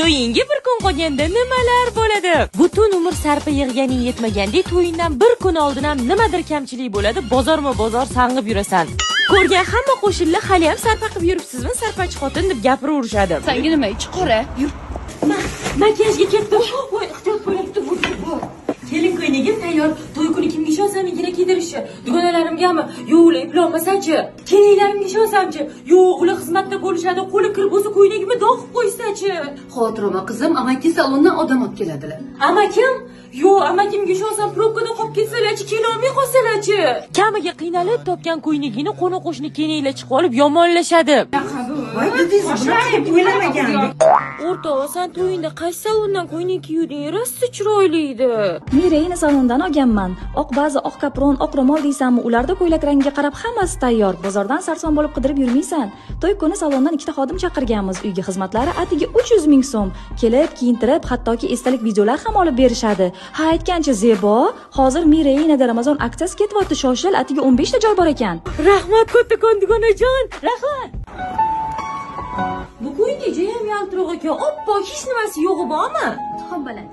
To'yingga bir kun qolganda nimalar bo'ladi? Butun umr sarpa yig'ganing yetmagandek, to'yingdan bir kun oldin ham nimadir kamchilik bo'ladi, bozorma-bozor sang'ib yurasan. Ko'rgan hamma qo'shnilar "Hali ham sarpa qilib yuribsizmi, sarpachi xotin?" deb gapiraverishadi. Sanga nima, ichi qora? Yur. Makiyajga ketdim. Voy, ehtiyot bo'ling. Kelin ko'ylagim tayyor. To'y kuni kimga ishonsam igna kiydirishni? Dugonalarimgami? Yo'q, ular eplolmasachi. Kelinlarimga ishonsamchi? Yo'q, ular xizmatda bo'lishadi, qo'li kir bo'lsa, ko'ylagimni dog' qilib qo'ysachi. Xavotir olma, qizim, amaki salondan odam olib keladilar. Amakim? Yo'q, amakimga ishonsam, probkada qolib ketsalarchi, kelolmay qolsalarchi. Kamiga qiynalib topgan ko'ylagingni qo'ni qo'shni kelinglar chiqib olib yomonlashadi. Voy, dedingiz, bunaqa deb o'ylamagandik. O'rtoq, san to'yingda qaysi salondan ko'ylak kiyuvding? Rosa chiroyli edi. Mireyni salondan olganman. Oq baza, oq kapron, oq ro'mol deysanmi, ularda ko'ylak rangiga qarab hammasi tayyor. Bozordan sarson bo'lib qidirib yurmaysan. To'y kuni salondan ikkita xodim chaqirganmiz. Uyga xizmatlari atiga 300 ming so'm. Kelib, kiyintirib, hattoki esdalik videolar ham olib berishadi. Ha, aytgancha, Zebo, hozir Mireynada Ramazon aksiyasi ketyapti, shoshil, atiga 15 ta joy bor ekan. Rahmat kattakon dugonajon, rahmat. Bu ko'ylak judayam yaltiroq ekan. Oppoq, hech nimasi yo'g'i bormi? Tuxum bo'ladi.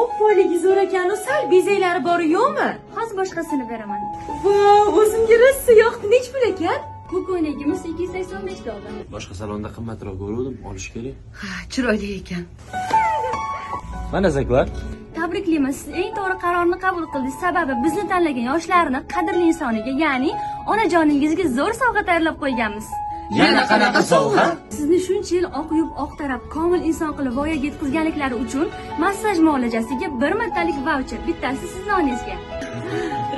Oppoqligi zo'r ekan, sal bezaklari bori yo'qmi? Hozir boshqasini beraman. Vau, o'zimga rosa yoqdi. Nech pul ekan? Bu ko'ylagimiz 285 dollar. Boshqa salonda qimmatroq ko'ruvdim, olish kerak. Ha, chiroyli ekan. Mana zaklar. Tabriklaymiz, siz eng to'g'ri qarorni qabul qildingiz. Sababi bizni tanlagan yoshlarni qadrli insoniga, ya'ni onajoningizga zo'r sovg'a tayyorlab qo'yganmiz. Yana qanaqa sovg'a? Sizni shuncha yil oq yuvib, oq tarab, komil inson qilib voyaga yetkazganliklari uchun massaj muolajasiga bir martalik vaucher, bittasi sizni onangizga.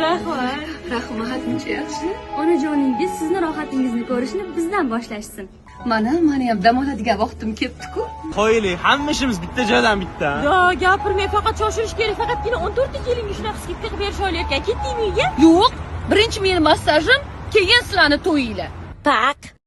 Rahmat. Rahmat, muncha yaxshi. Onajoningiz sizni rohatingizni ko'rishni bizdan boshlashsin. Mana, mani ham dam oladigan vaqtim kelibdi-ku. Qoyili, hamma ishimiz bitta joydan bitta. Yo, gapirmay, faqat shoshilish kerak. Faqatgina 14 ta kelinga shunaqa скидка qilib berisha olayotgan. Ketdingmi uyga? Yo'q, birinchi meni massajim, keyin sizlarni to'yinglar. Paq.